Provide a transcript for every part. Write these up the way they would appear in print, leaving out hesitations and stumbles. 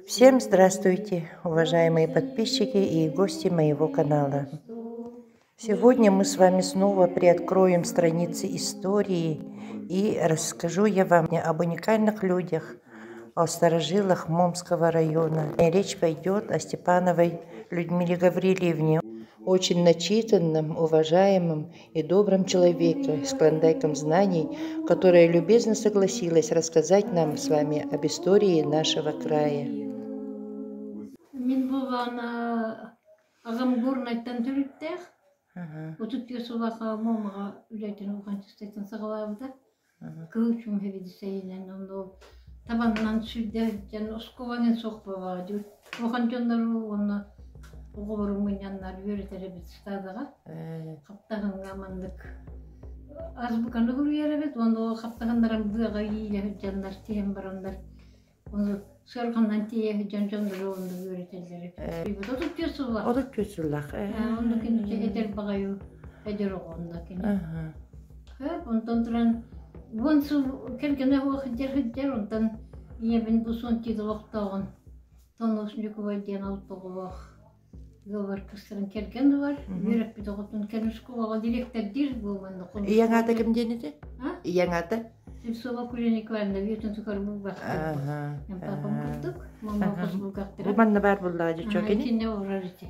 Всем здравствуйте, уважаемые подписчики и гости моего канала. Сегодня мы с вами снова приоткроем страницы истории и расскажу я вам об уникальных людях, о старожилах Момского района. И речь пойдет о Степановой Людмиле Гаврилевне, очень начитанном, уважаемом и добром человеке с клондайком знаний, которая любезно согласилась рассказать нам с вами об истории нашего края. Мин буоллаҕына аҕам Горнайтан төрүттээх. 34 сыллаахха Муомаҕа үлэтин улахан чыстайтан саҕалаабыта. Кыыл чумһэбидисэйинэн онно табанынан сүүрдэ сылдьан оскуоланан суох буоллаҕа дии. Улахан дьоннору уонна оҕолору мунньаннар үөрэтэр эбит стадаҕа. Хаптаһыҥҥа маннык азбуканы суруйар эбит уонна ол хаптаһыннаран быаҕа иилэ сылдьаннар тиһэн бараннар ону сыарҕаннан тиийэ сылдьан дьоннору онно үөрэтэллэр эбит. 34 сыллаах. 34 сыллаах. Онно кини эдэр баҕайы эдэр оҕо онно кини. Онтон туран уон сыл кэргэнэ суох сылдьар сылдьар онтон ийэбин бу суон олохтооҕун Тонус Ньукулай диэн алта оҕолоох ыаллар кыстарын кэргэн ылар, үөрэппит оҕотун кэлин школаҕа дириэктэрдиир буолан Ийэҥ аата ким диэн этэ? Ийэҥ аата? Сивцова Кулина Николаевна үйэтин тухары булгахтар. Эн папам курдук, мама хос булгахтара. Бу манна баар буллаҕа дьоччо кини? Итиннэ олорор ити.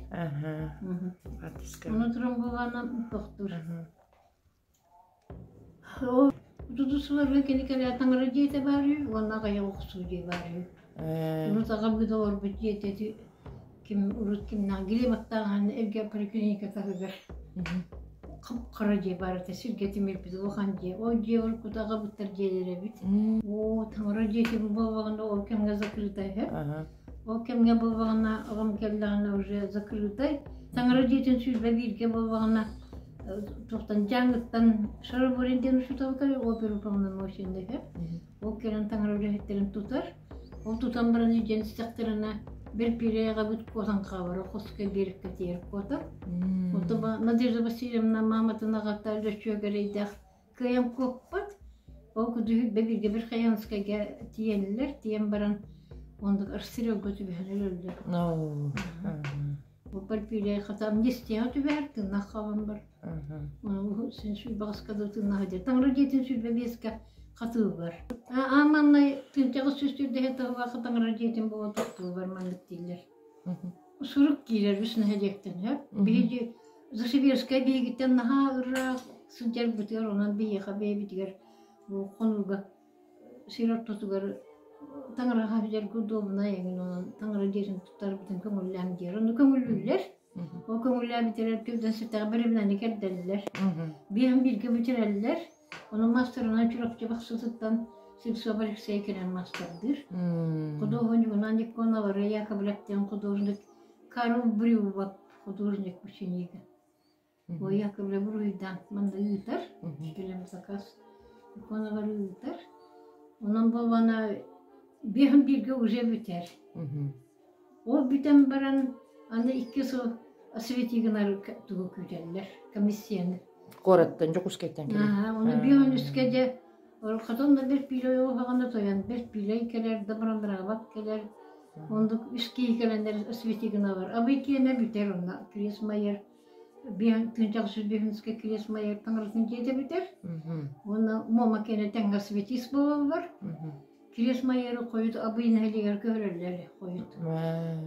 Ону туран буолаанан тохтуур. Тутусуларга кини кэлээ таҥара дьиэтэ баар үһү уонна аҕыйах охсуу дьиэ баар үһү. Урут аҕам олорбут дьиэтэ ити ким урут кимнээх Глебовтааҕын эргэ поликлиника таһыгар хап-хара дьиэ баар этэ сиргэ тимирбит улахан дьиэ. Ол дьиэ уруккута аҕабыттар дьиэлэрэ эбит. Оо, таҥара дьиэтэ бу буоллаҕына ол кэмҥэ закрыта үһү. Ол кэмҥэ буоллаҕына аҕам кэллэҕинэ уже закрытай. Таҥара дьиэтин 21-гэ буоллаҕына туохтан дьааҥыттан Шараборин диэн учуутал кэлэр опера уполномоченный үһү. Ол кэлэн таҥара үлэһиттэрин тутар. Ол тутан баран илдьэн истэхтэринэ бэрпиирэй аҕабыт куотан хаалар, хоско биэриккэ тиийэр куотар. Онтон Надежда Васильевна мааматын аҕата Лөчүөк эрэйдээх кыайан куоппат. Ол кудуһүт бииргэ Верхоянскайга тиийэллэр, тиийэн баран оннук расстрелга түбэһэн өлөллөр. Бу Парпилия хата амнистияҕа түбэһэр, тыыннаах хаалан бар. Син сүүрбэҕискэ да тыыннаах дьэ. Таҥара дьиэтин 25-кэ хатыыллар. Аан маҥнай тыынчаҕыс сүүс түрдэһэ тыһылаахы таҥара дьиэтин буола тохтууллар маннык дииллэр. Сурук киирэр үс нэһилиэктэн сөп. Биһиги Засибирскай биһигиттэн наһаа ыраах сылдьарбытыгар, онон биһиэхэ бэйэбитигэр бу хонууга сир ортотугар таҥараҕа сылдьарга удобнай эҥин онон таҥара дьиэтин туттарбытын көҥүллээҥ диэр. Ону көҥүллүүллэр. Ол көҥүллээбитигэр кирдэн сыттаҕа бэрэбинэни кэрдэллэр. Биэһин бииргэ бүтэрэллэр. Ону маастарынан Чурапчы Бахсытыттан Сивцов Алексей кэлэн маастардыыр. Худуоһунньугунан Никонова Яковлев диэн художник Карл Брювов художник ученига. Ой Яковлев уруһуйдаан манна ыытар. Кэлэн заказ иконалары ыытар. Онон буоллаҕына биэһин бииргэ уже бүтэр. Ол бүтэн баран аны икки сыл освети гынар тугу күүтэллэр комиссияны. Куораттан Дьокуускайтан кэлэн. Аа, ону биэһин үскэ дьэ хотон да бэрт пиилэй оһоҕуна тойон бэрт пиилэй кэлэр, Добронравов кэлэр. Оннук үс киһи кэлэннэр освети гыналар. Абый киэнэ бүтэр онно Крест Майер Тыынчаҕа Крест Майер таҥаратын дьиэтэ бүтэр. Уонна Муома киэнэ тэҥҥэ светис буолаллар. Крест Майеры хойут Абый нэһилиэгэр көһөрөллөр хойут.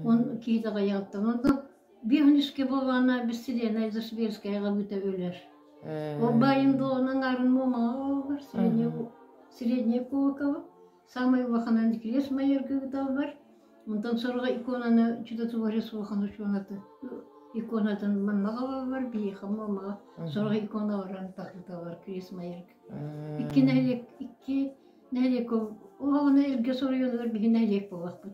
Он киһи даҕайаҕыттан онно биэһүнүскэ буоллаҕына Бессиленай Засверская аҕабыыта өлөр. Ол баайын дуоҕун аҥаарын Муомаҕа оҕолор Средняя Кулакова саамай улаханын Крест Майерга ыыталлар. Онтон сороҕо иконаны чудотворец улахан учуонаты иконатын манна аҕалаллар биһиэхэ Муомаҕа сорох икона баран тахыталлар Крест Майерга. Икки нэһилиэк икки нэһилиэк уһаҕына Элгэс оройуонугар биһи нэһилиэк буоллахпыт.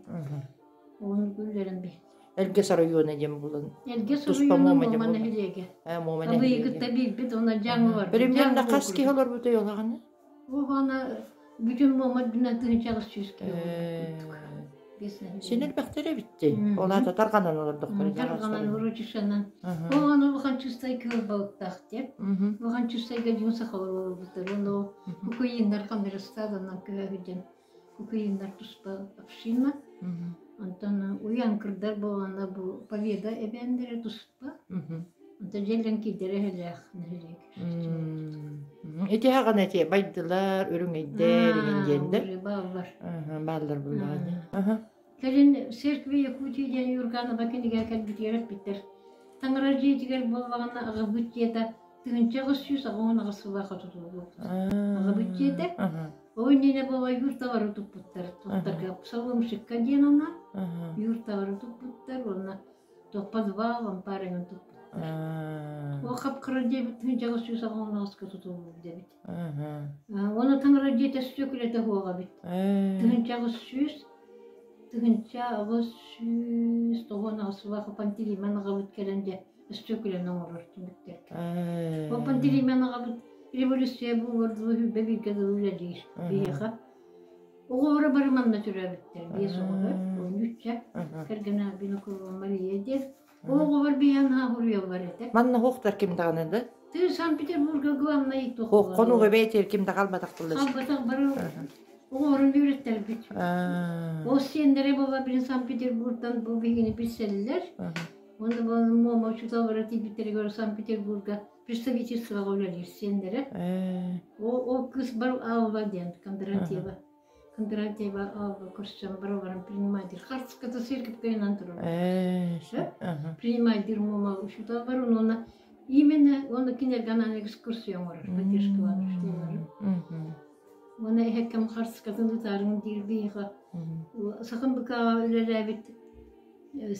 Ону күллэрин биһи. Элгэс оройуона диэн булан. Элгэс Туспа оройуона Муома диэн Муома буолла. нэһилиэгэ. Э, Муома Абыйы нэһилиэгэ. кытта биирбит уонна Дьааҥы бар. Примерно Дьааҥы хас киһи округа. олорбутай олаҕына? Уһаҕына бүтүн Муома үрдүнэн 1800 киһи олорбут. Биэс Син нэһилиэк. элбэхтэр эбитти. Ол аата тарҕанан олордохторо Тарҕанан дьаҕастар. уручишанан. Оҕону улахан чыстай кыыл балыктаах диэн. Улахан чыстайга дьон сахалар олорбуттар. Онно кукуйиннар Хамырыстааданан көһө сылдьан кукуйиннар туспа община. Онтон уйан кырдар буолана бу Победа эбээннэрэ туспа. Онтон дьэллэн киирдэрэ эһэлээх нэһилиэк. Ити хаҕана эти байдылар, үрүҥэйдэр игин диэннэр. Бааллар. Бааллар буллаҕа. Кэлин Церкви Якутии диэн Юрганова кинигэ кэлбитигэр эппиттэр. Таҥара дьиэтигэр буоллаҕына аҕабыт дьиэтэ 1888 сыллаахха тутуллубут. Аҕабыт дьиэтэ Ол иннинэ буола юрталары туппуттар. Туттарга псаломщикка диэн анаан юрталары туппуттар уонна подвал ампаарыгын туппуттар. Ол хап-хара диэбит тыһыынчаҕа 188-ка тутуллубут эбит. Уонна таҥара дьиэтэ сүөкүлэтэ суох эбит. 1898 сыллаах Пантелеймон аҕабыт кэлэн дьэ өстүөкүлэни оҥорор түмүктэргэ. Ол Пантелеймон аҕабыт революция буолуор дылы сүүрбэ бииргэ дылы үлэлиир биһиэхэ. Оҕолоро бары манна төрөөбүттэр, биэс оҕолор, үччэ, кэргэнэ Винокурова Мария диэн. Ол оҕолор биһиэн хаһуруйаллар этэ. Манна хуохтар ким даҕаны да? Ты Санкт-Петербурга главный Хуох хонууга бэйэтигэр ким да хаалбатахтылар. Хаалбатах бары оҕолорун үөрэттэрбит. Ол сиэннэрэ буола билин Санкт-Петербургтан бу биһигини билсэллэр. Уонна бу Муома учууталлара тиийбиттэригэр Санкт-Петербурга представительствоҕа үлэлиир сиэннэрэ. Ол кыыс бар Алва диэн Кондратьева. Кондратьева Алва көрсөн барыларын принимайдыр. Хартыската церковкайынан турар. Принимайдыр Муома учуутал бар уонна именно уонна кинилэргэ анаан экскурсия оҥорор, поддержкалаан Уонна эһэккэм хартыскатын тутаарыҥ диир биһиэхэ. Сахам быкааҕа үлэлээбит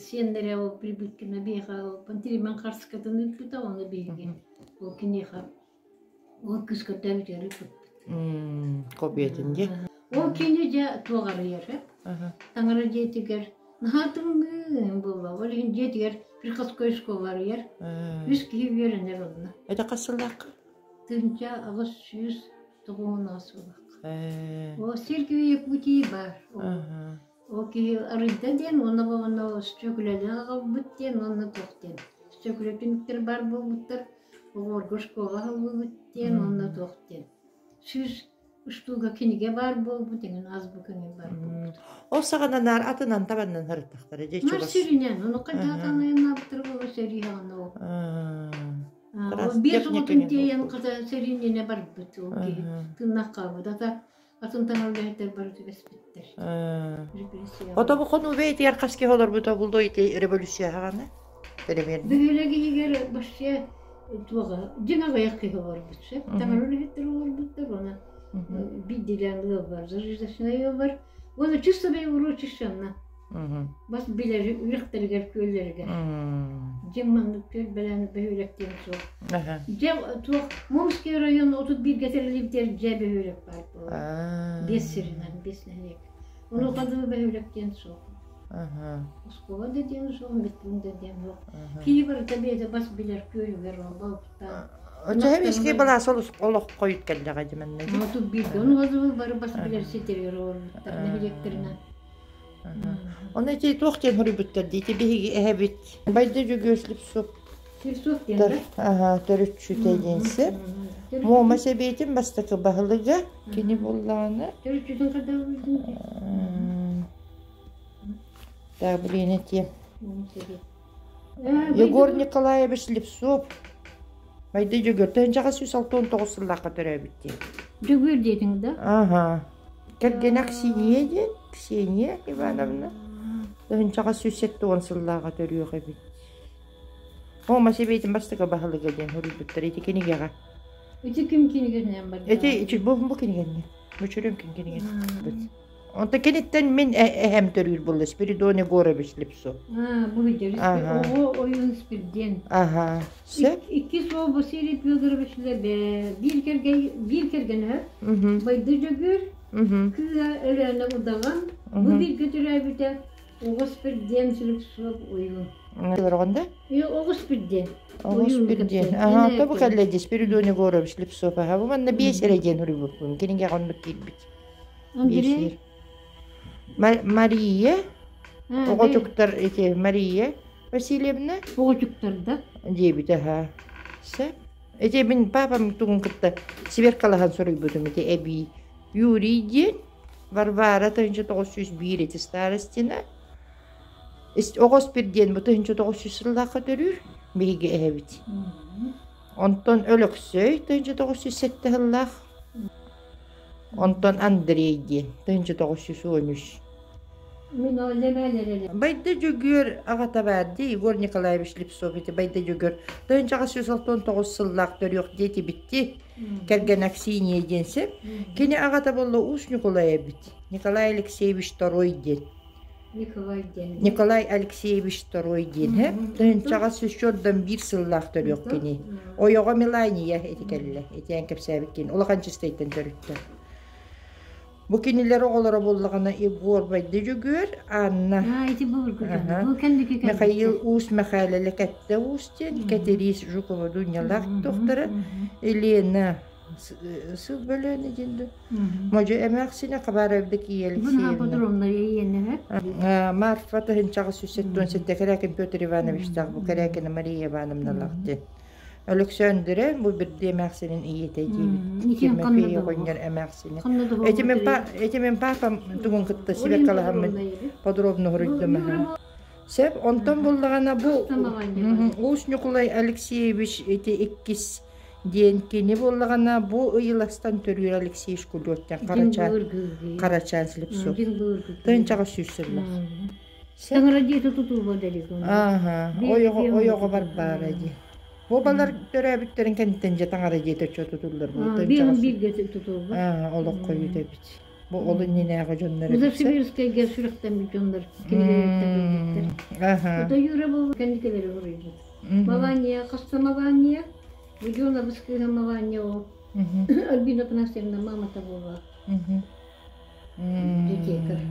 сиэннэрэ ол Прибыткина биһиэхэ ол Пантелеймон хартыскатын ыыппыта уонна биһиги ол киниэхэ ол кыыс көрдөөбүтүгэр ыыппыппыт. Копиятын дии. Ол кини дьэ туох арыйар Таҥара дьиэтигэр наһаа тымныы буолла. Ол иһин дьиэтигэр приходской школа арыйар. Үс киһи үөрэнэр онно. Это хас сыллаахха? 1898 сыллаахха. О Сергий Якутии баар. Ол киһи арыйда диэн уонна уонна өстүөкүлэни аҕалбыт диэн уонна туох диэн өстүөкүлэ түмүктэр баар буолбуттар оҕолорго школа аһыллыбыт диэн уонна туох диэн 100 штука кинигэ баар буолбут эҥин азбука эҥин баар буолбут. Ол саҕана наар атынан табаннан сырыттахтара дьэ Нар чугас. сиринэн ону хайдах айаннаабыттара буолла сэрии хаҕана ол. Ол биэс оҕотун тиэйэн хата сэриинньинэ барбыт ол киһи тыыннаах хаалбыт ата атын таҥара үлэһиттэр бары түбэспиттэр. Отобу хонуу бэйэтигэр хас киһи олорбута булду ити революция хаҕана? Переменна. Бөһүөлэк иһигэр вообще туоҕа дьиҥ аҕыйах киһи олорбут сөп. Таҥара үлэһиттэр олорбуттар уонна биирдиилээн ыал бар, зажиточнай ыал бар. Уонна чисто бэйэ урочищанна. Бас билэр үрэхтэригэр, күөллэригэр. Дьиҥ маннык күөл бэлээн бөһүөлэк диэн суох. Дьэ туох Момский район 31-гэ тэриллибитигэр дьэ бөһүөлэк баар буолар. Биэс сиринэн, биэс нэһилиэк. Ону хадыы бөһүөлэк диэн суох. Оскуола да диэн суох, медпункт да диэн суох. Киһи барыта бэйэтэ бас билэр күөлүгэр балыктаан. Оччо миски балаас олох хойут кэллэҕэ дьимэннэ. 31-гэ ону хадыы бары бас билэр ситэригэр олорбуттар нэһилиэктэринэн. Оны ити туох диэн хоруйбуттар дии ити биһиги эһэбит Байды Дьөгүөс Слепцов Слепцов диэн да? Аха, төрүччүтэ диэн сир. Муома сэбиэтин бастакы баһылыга кини буллаҕына Төрүччүтүн хайдах Так, блин, этиэм. Егор Николаевич Слепцов Байды Дьөгүөр 1969 сыллаахха төрөөбүт диэн. Дьөгүөр диэтиҥ да? Аха. Кэргэнэ Ксения диэн, Ксения Ивановна 1970 сыллааҕа төрүөх эбит. Муома сэбиэтин бастакы баһылыга диэн суруйбуттар ити кинигэҕэ. Ити ким кинигэтинэн барда? Ити бу кинигэннэ. Мүчүрүм кин кинигэтин. Онто киниттэн мин эһэм төрүүр буолла Спиридон Егорович Слепцов. Бу видер. Оҕо ойуун Спирден. Аха. Сөп. Иккис уол Василий Федорович Лебе биир кэргэн биир кэргэнэ Байды Дьөгүөр кыыһа Өлөөнө Удаҕан бу бииргэ төрөөбүтэ Оҕо Спирден Слепцов ойуун. Олорҕонда? Оҕо Спирден. Оҕо Спирден. Аха, тобу кэллэ дии Спиридон Егорович Слепцов. Аха, бу манна биэс эрэ диэн суруйбуппун. Кинигэҕэ оннук киирбит. Андрей? Мария, оҕотуктар ити Мария Васильевна. Оҕотуктарда. Диэбит аха. Сөп. Ити мин папам тугун кытта сверкалаһан суруйбутум ити эбии. Юрий диэн Варвара 1901 ити старостина. Оҕос бир диэн бу 1900 сыллаахха төрүүр биһиги эһэбит. Онтон Өлөксөй 1907 сыллаах. Онтон Андрей диэн 1913. Мин ол лэмээлэрэ. Байда Дьөгүөр аҕата баар дии, Егор Николаевич Слепцов ити Байда Дьөгүөр 1969 сыллаах төрүөх диэтибитти кэргэн Аксинья диэн сеп. Кини аҕата буолла Уус Ньукулай эбит. Николай Алексеевич Второй диэн. Николай диэн. Николай Алексеевич Второй диэн һэ. Тыһыынчаҕа сүүс биир сыллаах төрүөх кини. Ойоҕо Мелания ити кэллэ. Итиэн кэпсээбиккин. Улахан чистейтен төрүттэ. Бу кинилэр оҕолоро буоллаҕына Егор Байды Дьөгүөр, Анна ити Аха. Михаил Уус Мэхээлэлэ Кэттэ Уус диэн, Кэтириис Жукова Дунялаах тохтара, Елена сыл бөлөөнө диэн дуу. Модьу эмээхсинэ Хабаровда Кия Алексеевна. Марфа тыһынчаҕа 177 Кэрээкин Петр Ивановичтаах бу Кэрээкина Мария Ивановналаах диэн. Өлөксөөндүрэ бу бирдии эмээхсинин ийэтэ диэбит. Тимофей оҕонньор эмээхсинэ. Эти мин папам тугун кытта сибэккалаһаммын подробно хоруйдум аха. Сөп, онтон буллаҕына бу Уус Ньукулай Алексеевич ити иккис диэн кини буоллаҕына бу ыйыластан төрүүр Алексей Шкулёттан Карачаан Карачаан Слепцов. Тыынчаҕа сүүс сыллаах. Таҥара дьиэтэ тутулла дэлик Ааһа, ойоҕо ойоҕо барбаара дии. Бу балар төрөөбүттэрин кэнниттэн дьэ таҥара дьиэтэ оччо тутуллар буолта. Биир бииргэ тутуллар. Аа, олох хойут эбит. Бу ол иннинээҕи дьоннор эбит. Сибирскэйгэ сүрэхтэммит дьоннор кинигэлэриттэн билбиттэр. Аха. Ото Юра бу кэнникелери хоруйбут. Малания, хаста Малания, Будёна быскыыһа Малания ол. Альбина Афанасьевна мамата буолла. Библиотекарь.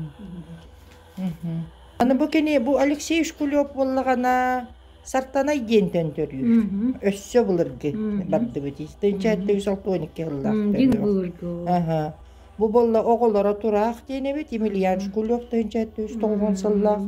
Аны бу кини бу Алексей Шкулев буоллаҕына Сартанай диэнтэн төрүүр. Өссө былыргы бардыбыт. Тыынча 662 сыллаах төрүүр. Аха. Бу буолла оҕолоро тураах диэн эбит Емельян Шкулев 1990 сыллаах.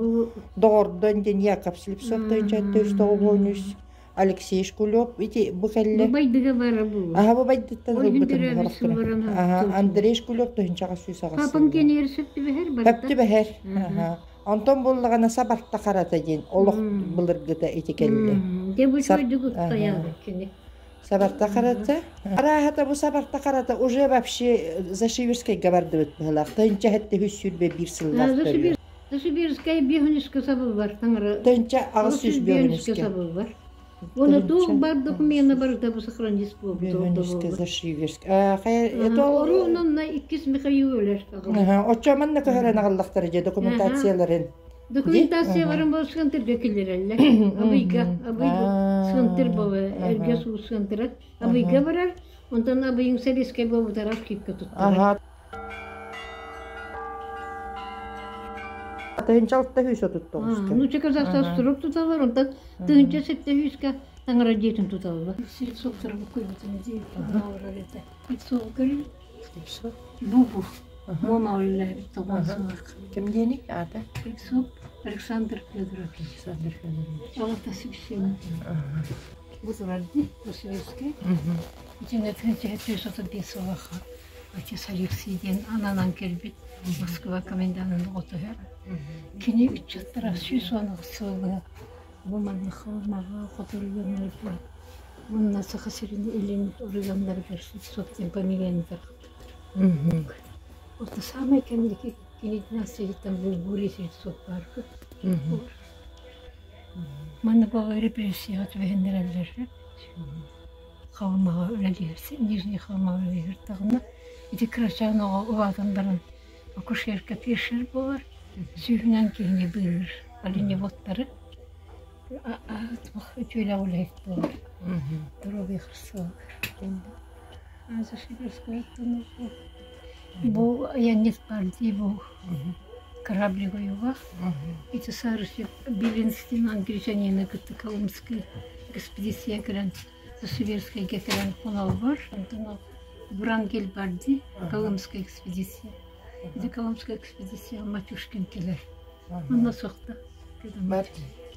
Доҕордон диэн Яков Слепцов 1993. Алексей Шкулев ити бу кэллэ. Бу байдыга бара бу. Аха бу байдыттан ылбытым. Аха Андрей Шкулев тыһынчаҕа сүүс аҕыс. Папам кэнигэр сөп түбэһэр барыта. Сөп түбэһэр. Аха. Онтон буоллаҕына сабарта харата диэн олох былыргыта ити кэллэ. Дьэ бу чуйдук уттайаабыт кини. Сабарта харата. Арааһата бу сабарта харата уже вообще Зашиверскайга бардыбыт быһылаах. Тыһынча хэттэ үс сүүрбэ биир сыллаах төрүө. Зашиверскай биһүнүскэ сабыллар таҥара. Тыһынча 800 биһүнүскэ сабыллар. Уонна туох бар докумена барыта бу сохранить буолбут. Биһүнүскэ Зашиверск. Это Оруунан иккис Михаил өлөр. Оччо манна көһөрөн аҕаллахтара дьэ документацияларын. Документацияларын бу сыантырга киллэрэллэр. Абыйга, абый сыантыр буолар, эргэ суу сыантыра. Абыйга барар, онтон абыйың сэбиэскэй буолбутар архивка туттарар. Тыһынча алта сүүс отут тоҕуска. Нуучча казахстан строк туталлар, онтон тыһынча сэттэ сүүскэ таҥара дьиэтин туталлар. Слепцовтар буккуйбутун дии, олорор этэ. Слепцов көрүн. Слепцов? Бу-бу. Муома үллээбит тоҕон сылах. Ким диэний аата? Слепцов Александр Федорович. Александр Федорович. Аҕата Сипсин. Бу турар дии, Василевский. Итиннэ тыһынча сэттэ сүүс отут биэс сыллаахха Отец Алексей диэн ананан кэлбит Москва коменданын оҕотугар. Кини ыччаттара 110 сылга бу манна Халымаҕа хоту оройуоннарыгар уонна Саха сирин илин оройуоннарыгар Слепцов фамилияны тарҕаппыттар. Вот самый кэнники кини династиятыттан Булгурий Слепцов баар Манна баҕа репрессияҕа түбэһиннэрэллэр Халымаҕа үлэлиир, Нижний Халымаҕа үлэлиир даҕаны ити кырачаан оҕо улаатан баран акушерка фельдшер буолар, сүүһүнэн киһини быыһыыр оленеводтары үтүөлээх үлэһит буолар. Здоровье харыстыылар. Бу айанньыт баар дии бу кораблик ойуулаах. Ити саарычы Белинскин англичанины кытта Колымскай экспедиция кэлэн Сибирскэйгэ кэлэн хоноллор. Онтон Врангель бар дии Колымская экспедиция. Ити Колымская экспедиция Матюшкин кэлэр. Онно суохта.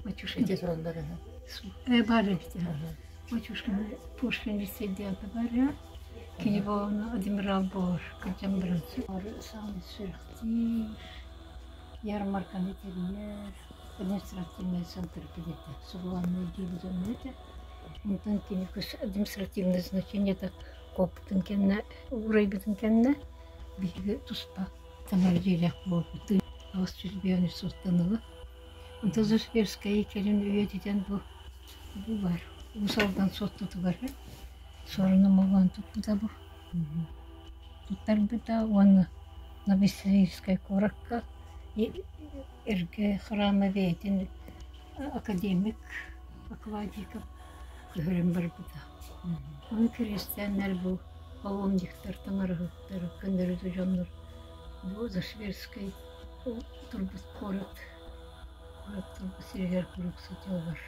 Матюшкин. Бар эбит. Матюшкин Пушкин лицейдеата бар. Кини буолан адмирал буолар кырдьан баран. Саамай сүрэхтиир, ярмарканы тэрийэр. Административный центр этэ. Сугуланнай диэбит онно этэ. Онтон кини административное значениета куоппутун кэннэ, уурайбытын кэннэ биһиги туспа таҥара дьиэлээх буолбут. 805 сылтан ыла. Онтон Зашиверскай кэлин үйэтитэн бу бар. Уус Алдан Суоттутугар суорун омоллоон туппута бу. Туттарбыта уонна Новосибирскай куоракка эргэ храма бэйэтин академик Окладников көһөрөн барбыта. Ону киристээннэр бу паломниктар, таҥараһыттар, көннөрү да дьоннор бу Зашиверскай турбут куорат куорат турбут сиригэр куруук сылдьаллар.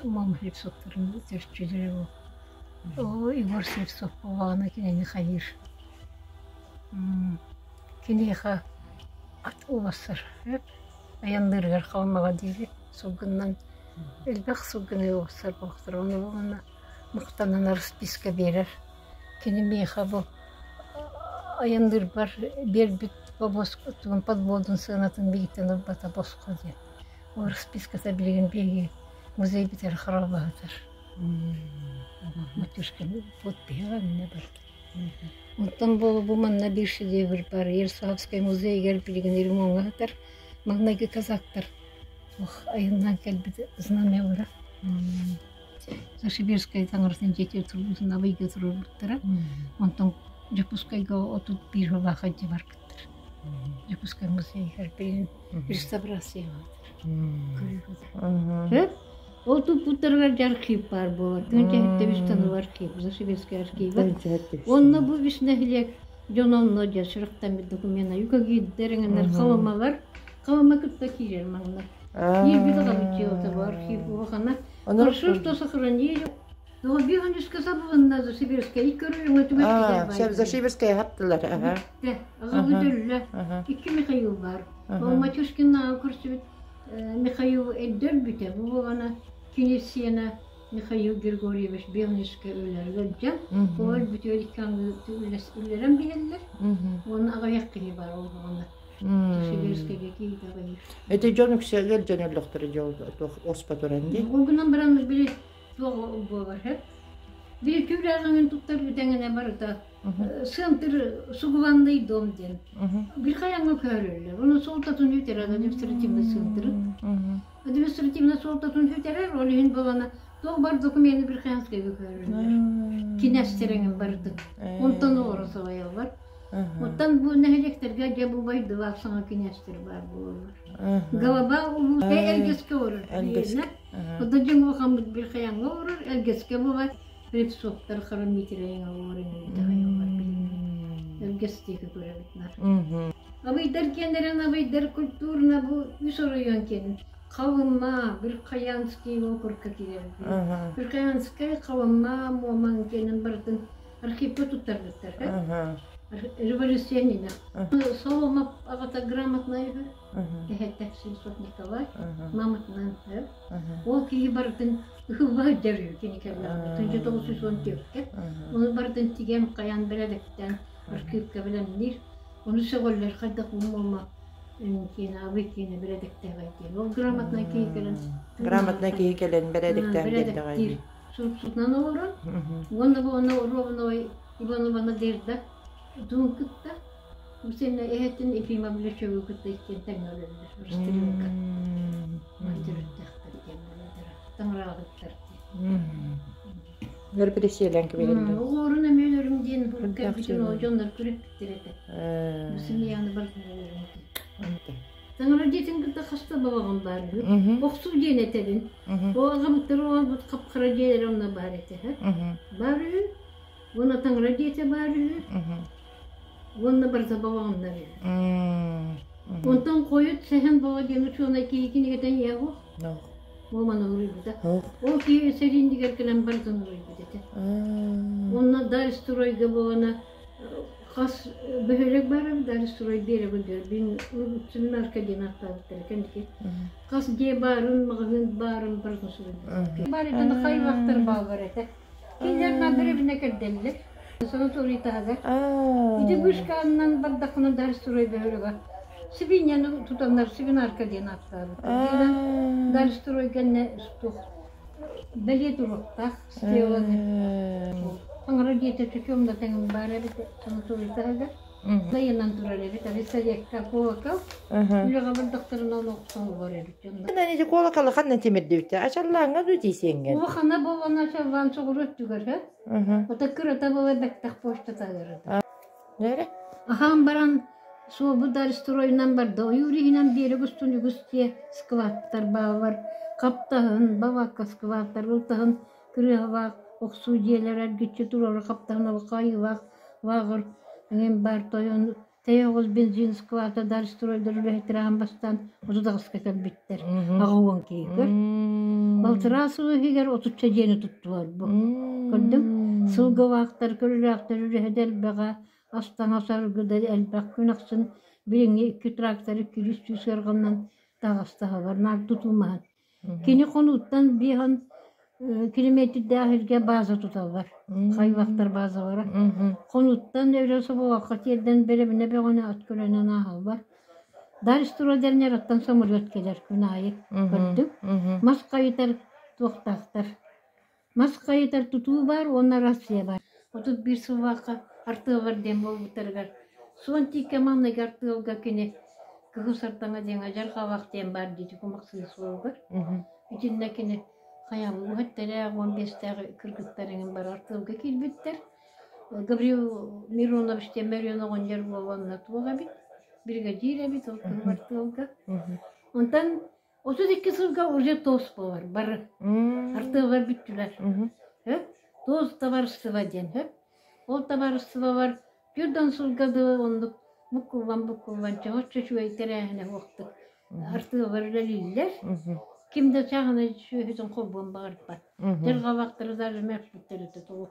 Мам Слепцовтарын төрчүлэрэ бу. Оо, Егор Слепцов буоллаҕына кинини хайыыр. Киниэхэ ат уларсар айанныырыгар хаалмаҕа диэри сылгыннан элбэх сылгыны уларсар буолуохтара. Ону уонна махтанан расписка биэрэр. Кини миэхэ бу айанныырбар биэрбит бобуоскутун подводун сыанатын биһиктэн ылбата босхо диэн. Ол расписката билигин биһиги музейбитигэр хараллаһытар. Матюшканы подпиһа иннэ барда. Онтон буолу бу манна биир шедевр бар Ярославскай музейыгар билигин ремоҥҥа сытар маҥнайгы казактар ох айаннаан кэлбит знамялара Зашиверскай таҥаратын дьиэтигэр турбутун Абыйга туруорбуттара. Онтон Дьокуускайга 31 сыллаах илдьэ барбыттар. Дьокуускай музейыгар билигин реставрация Көрүүгүт. Ол туппуттарыгар дьэ архив баар буолар. Тыынча үс тонну архив, Зашиверскай архива. Онно бу үс нэһилиэк дьон онно дьэ сүрэхтэммит докумена юкагирдэр эҥиннэр халымалар халыма кытта киирэр манна. Киирбит аҕабыт дьыалата бу архив улахана. Хорошо, что сохранили. Долбихан үскэ сабылынна Зашиверскай көрүҥэ түгэн Зашиверскай хаптылар. Бүттэ. Аҕабыт өллө. Икки Михаил бар. Ол Матюшкиннааҕы көрсүбүт Михаил эрдэ өлбүтэ. Бу буолана кини сиэнэ Михаил Григорьевич Белничка өлөр ыалдьан, ол өлбүтүгэр икки аҥыы үллэрэн биһэллэр. Уонна аҕыйах киһи бар ол буолана. Сибирскэйгэ киирдэ аҕыйах. Эти дьон үксэ ыалдьан өллөхтөрө дьол оспа туран дии. Ол гынан баран били туох буолар Били түүлээҕиҥин туттар бүтэҥинэ барыта сыантыр сугуланный дом диэн. Бир хайаҥҥа көһөрөллөр. Ону суолтатын сүтэрэр административный сыантыры. Административный суолтатын сүтэрэр, ол иһин буолана туох бар документы Верхоянскайга көһөрөллөр. Кинээстэриҥин барытын. Онтон олоро салайаллар. Оттон бу нэһилиэктэргэ дьэ бу байдылаах саҥа кинээстэр баар буолаллар. Голоба улуус Элгэскэ олорор. Оттон дьиҥ улахаммыт Верхояҥҥа олорор, Элгэскэ буолар. Репсоптар хара Митрайыҥа олорор иҥиритэҕэй Элгэс диэки көрөбүт нар. Абыйдар киэннэрин абыйдар культурно бу үс оройуон киэнин Халыма, Верхоянский округка киирэр. Верхоянскай, Халыма, Муомаҥ киэнин барытын архивка туттарбыттар. Революционина. Соломов аҕата грамотнай үһү. Эһэтэ Семсов Николай маматынан Ол киһи барытын ыһылла сылдьар үһү кини кэллэҕинэ. 1914-кэ. Ону барытын тигэн, хайаан бэрэдэктээн архивка бэлэмниир. Ону сөҕөллөр хайдах уҥуома киэнэ абый киэнэ бэрэдэктээҕэй диэн. Ол грамотнай киһи кэлэн Грамотнай киһи кэлэн бэрэдэктээн биэрдэҕэй. Бэрэдэктиир. Суруксутунан олорон. Уонна бу онно Ровновой Иванова Надежда туун кытта бу сэнэ эһэтин Ефимов Лечевы кытта иккиэн тэҥҥэ өлөллөр. Расстрелка. Төрүттээхтэр диэн таҥараабыттар диэн. Репрессиялаан кэбиһэллэр. Оҕолорун эмиэ өлөрүм диэн кэлбитин ол дьоннор күрэппиттэр этэ. Бу сымыйаны барытын өлөрүм диэн. Таҥара дьиэтин кытта хаста балаҕан баар үһү. Охсуу диэн этэбин. Ол аҕабыттар оҕолорбут хап-хара дьиэлэрэ онно баар этэ. Баар үһү. Уонна таҥара дьиэтэ баар үһү. Уонна барыта балаҕаннар үһү. Онтон хойут Сэһэн Баҕа диэн учуонай киһи кинигэтин иһэ Уоман уруйбута. Ол киһи сэрииндигэр кэлэн барытын уруйбут этэ. Уонна Дальстройга буолана хас бөһүөлэк баар Дальстрой биэрэ быдыр бин Семинарка диэн ааттаабыттара кэнники. Хас дьиэ баарын, маҕаһыын баарын барытын суруйбут. Баар этэн хайлахтар бааллар этэ. Кинилэр набережнэ кэрдэллэр. Санаторий таһыгар. Ити вышкаанынан бардаххына Дальстрой бөһүөлэгэ. Сибиинньэни тутаннар свинарка диэн ааттаабыттар. Диэн Дальстрой кэннэ туох бэлиэ туруктаах стеланы. Таҥара дьиэтэ чөчүөм да тэҥин баар эбит санаторий таһыгар. Дайынан турар эбит, Алисарекка колокол. Үлэҕэ бардахтарына ону охсон олор эбит дьоннор. Ити колоколы ханна тимирдибиттэр? Ачаллааҥҥа дуу тиисиэҥҥэ? Улахана буолан ачаллаан соҕуруу өттүгэр һэ. Ото кырата буола бэттэх почта таһыгар. Нэрэ? Аһаан баран суолбут стройунан барда. Ойуур иһинэн биэрэк устун үгүс дьиэ складтар бааллар. Хаптаһын, бабакка складтар, ылтаһын кырыыһалаах охсуу дьиэлэр эргиччи туруору хаптаһын алҕаайыылаах лааҕыр эҥин баар тойон тэйэ оҕус бензин склада дарстройдар үлэһиттэрэ аан бастаан 30 аҕыска кэлбиттэр. 80 киһи көр. Балтараа сыл иһигэр отучча дьиэни туттулар бу. Көрдүҥ? Сылгылаахтар, көлөлөөхтөр үлэһит элбэҕэ, ас-таҥас арыгы да элбэх күн ахсын билиҥҥи икки трактор иккилии сүүс ыарҕаннан таҕыстаһалар, наар тутумаһан. Кини хонууттан биэһэн километрдээх сиргэ база туталлар. Хайвахтар базалара. Хонууттан өрө соболооххо тиэрдэн бэрэбинэ бөҕөнү ат көлөнөн ааһаллар. Даристро дэннэр самолет кэлэр күн аайы көрдүм. Мас хайытар туохтаахтар. Мас хайытар тутуу баар уонна Россия баар. 31 сыллаахха артыаллар диэн буолбуттарыгар суон тииккэ маҥнайгы артыалга кини Кыһыл Сардаҥа диэн адьар-хабах диэн баар диэти кумахсыы суолугар. Итиннэ кини хайаан уһаттэрэ 15-тээх кыргыттар эҥин бары артыалга киирбиттэр. Гаврил Миронович диэн Мөрүөн оҕонньор буолуонна туох эбит, биригэдьиир эбит ол кыһыл артыалга. Онтон 32 сылга уже ТОС буолар бары. Артыаллар бүттүлэр. ТОС табаарыстыба диэн. Ол табаарыстыбалар Түрдон сылга дылы оннук буккуллан-буккуллан чоһоччу үчүгэй тэрээһинэ суохтук артыаллар үлэлииллэр. Ким да чааһынай сүөһүтүн холбуон баҕарбат. Дьарҕалаахтары даже мөхпүттэр этэ тоҕо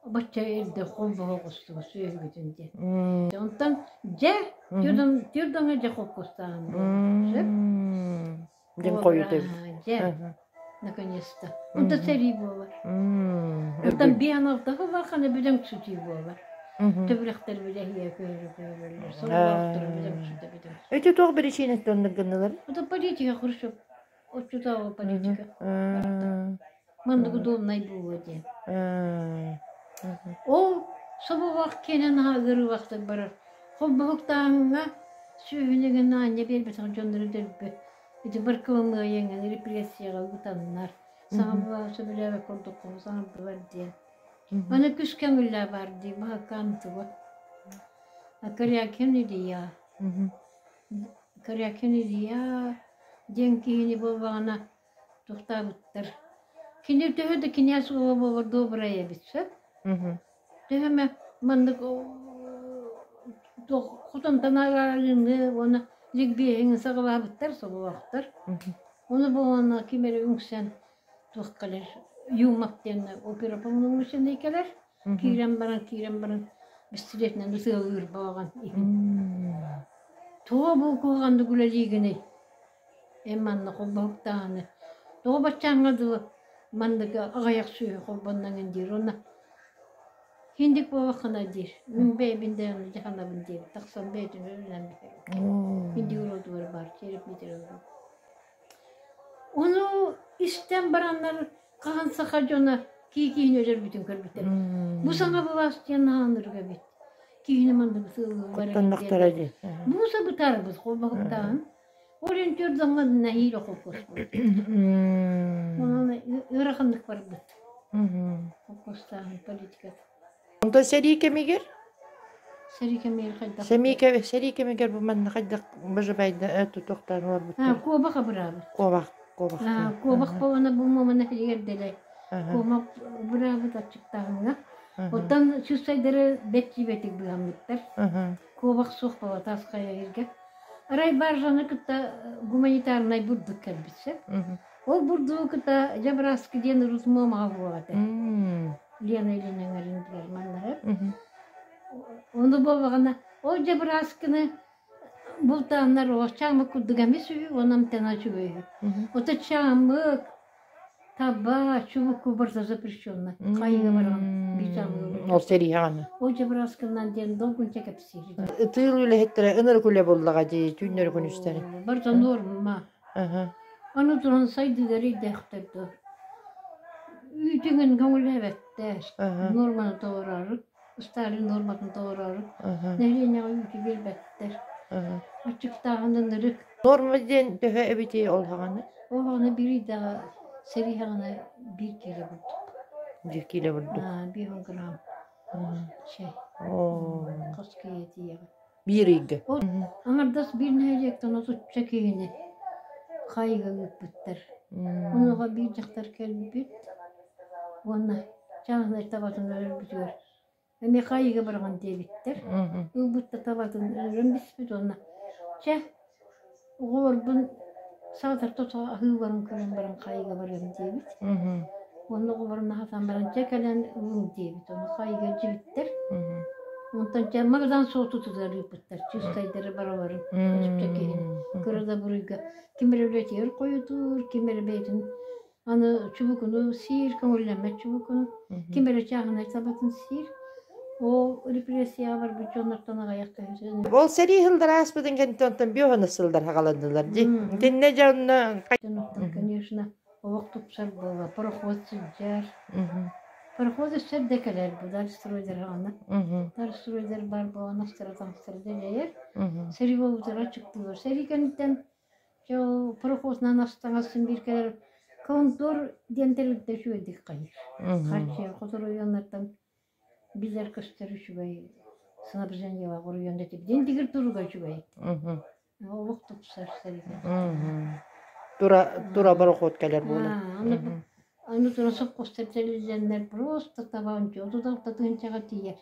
бачча эрдэ холбоһо оҕустуга сүөһүгүтүн диэн. Онтон дьэ түрдоҥҥо дьэ холкуостааһын буолла. Сөп? Дьин хойут эбит. Дьэ, наконец-то. Онтон сэрии буолар. Онтон биэн алтаһы улахан бүдэҥ сүтүү буолар. Төбүрэхтэр билэһиэ көһөрө көһөрөллөр. Сололоохтору бүдэҥ сүтэ бүдэҥ. Эти туох биричиинэттэн оннук гыннылар? Это политика, Хрущев. Оччотооҕу политика. Маннык удобнай буолуо диэн. Ол соболоох киэнэ наһаа ыарыылаахтык барар. Холбоһуктааһыҥҥа сүөһүнүгүн аанньа биэрбэтэх дьоннору дөлбү ити баркылымыайаҥҥа репрессияҕа ыытаннар саҥа былааһы сөбүлээбэт курдук саҥардылар диэн. Аны күс көҥүллээ баар дии баһакаантыба. Корякин Илья. Корякин Илья диэн киһини буоллаҕына тохтообуттар. Кини төһө да кинээс уола буолар добрай эбит сөп. Төһө эмэ маннык хотонтон араарыыны уонна ликбиэһиҥи саҕалаабыттар соболоохтор. Ону буолана ким эрэ үҥсэн туох кэлэр Юмак диэн опера полномоченный кэлэр. Киирэн баран киирэн баран бэстилиэтинэн ытыалыыр балаҕан иһин. Тоҕо бу куһаҕаннык үлэлиигиний? Эн манна холбоһуктааҕыны тоҕо баччааҥҥа дылы маннык аҕыйах сүөһү холбонноҥун диир уонна Хиндик буолаххына диир мин бэйэбин да дьаһанабын диэбит тахсан бэйэтин өлүнэн бүтэр Хиндик уродугар баар череп метеоролог Ону истэн бараннар хаһан саха дьоно кии киһини өлөрбүтүн көрбүттэр. Бу саҥа былаас диэн наһаанырга эбит. Киһини маннык сыыллар Куттаннахтара дии. Бууса бытаарбыт холбоһуктааһын. Ориентир дьоҥҥо нэһиилэ холкуоспут. Онон ыараханнык барбыт. Холкуостааһын политиката. Онтон сэрии кэмигэр? Сэрии кэмигэр хайдах? Сэрии кэмигэр бу манна хайдах бажабайда тутуохтаан олорбуттар? Куобах абыраабыт. Куобах, куобах. Куобах буолана бу муомана иһигэр дэлэй. Куобах быраабыт аччыктааһыҥҥа. Оттон сюсайдары бэт дьиибэтик быыһаммыттар. Куобах суох буола таас хайа иһиргэ. Арай баржаны кытта гуманитарнай бурдук кэлбит сөп. Ол бурдугу кытта Дьабыраскы диэн урут Муомаҕа буолар этэ. Лена Ильина эҥэринтигэр манна Ону буоллаҕына ол Дьабыраскыны бултааннар оҕо чаамык курдук эмис үһү, онон амтана үчүгэй үһү. Ото чаамык. Таба, чубуку барыта запрещенно. Хайыга баран биир Ол сэрииһэҕин. Ол дьабыраскынан диэн долгунча кэпсиир. Тыыл үлэһиттэрэ ынырык үлэ буллаҕа дии түүннэри күнүстэри. Барыта норма. Аны туран сайдыылар өйдөөхтөр дуо? Үүтүҥүн көҥүллээбэттэр. Норманы толороору, Сталин норматын толороору. Нэһилиэнньэҕэ үүтү биэрбэттэр. Аччыктааҕын ынырык. Норма диэн төһө эбитий ол хаҕаны? Ол хаҕаны биир ыйдаҕа сэрии хаҕана биир киилэ бурдук. Биир киилэ бурдук. 5 грамм. Чэй. Хос киһи тиийэҕин. Биир ыйга. Аҥардас биир нэһилиэктэн отучча киһини хайыга ыыппыттар. Онуоха биир дьахтар кэлбит уонна чааһынай табатын өлөрбүтүгэр эмиэ хайыга быраҕан диэбиттэр. Ылбыт да табатын өлөрөн биспит уонна чэ оҕолорбун саатар тото аһыыларын көрөн баран хайыга барыам диэбит. Уонна оҕолорун аһатан баран чэ кэлэн ылыҥ диэбит. Ону хайыга илдьибиттэр. Онтон чэ Магадан суотутугар ыыппыттар. Чыыстайдары бараларын отучча киһини. Кыра да буруйга ким эрэ үлэтигэр хойутуур, ким эрэ бэйэтин аны чубукуну сиир, көҥүллэммэт чубукуну, ким эрэ чааһынай табатын сиир. Ол репрессияҕа барбыт дьоннортон аҕыйах көһүтэн. Ол сэрии сылдара ааспытын кэнниттэн онтон биоһоно сылдар хаҕаланнылар дии. Итиннэ дьэ онно Оттон, конечно, олох тупсар буола. Пароход сылдьар. Пароход өссө эрдэ кэлэр бу Дальстройдар аҕана. Дальстройдар баар буолан астара таҥастара дэлэйэр. Сэрии буолбутугар аччыктыыллар. Сэрии кэнниттэн Дьэ ол пароходунан ас-таҥас син биир кэлэр. Контор диэн тэрилтэ үчүгэйдик хайыыр. Харчы хоту оройуоннартан билэр-көстөр үчүгэй снабжениелаах оройуон этим. Диэн туруга үчүгэй. Олох тупсар сэрии. Тура тура борохуот кэлэр буолан. Аны аны тура сопхуостар тэриллэннэр просто табаан 36 тыһыынчаҕа тиийэр.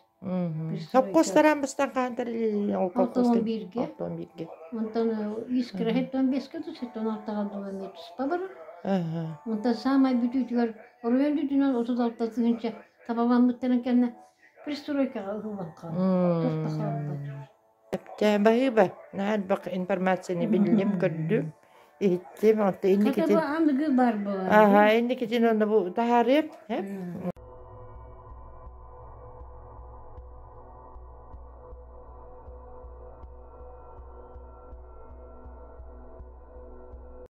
Сопхуостараан бастаан хаһан тэриллэллэр ол колхозка 61-ге. 61-ге. Онтон искра 75-ке тус 76-га дула эмиэ туспа барар. Онтон саамай бүтүүтүгэр оройуон үрдүнэн 36 тыһыынча табаламмыттарын кэннэ пристройкаҕа ыһыллан хаалла. Туох да хаалбат. Чэ, баһыыба, наһаа элбэх информацияны биллим, көрдүм, иһиттим. Онто Хата инникитин бу аныгы бар буолар. Аха, инникитин онно бу таһаарыам, э?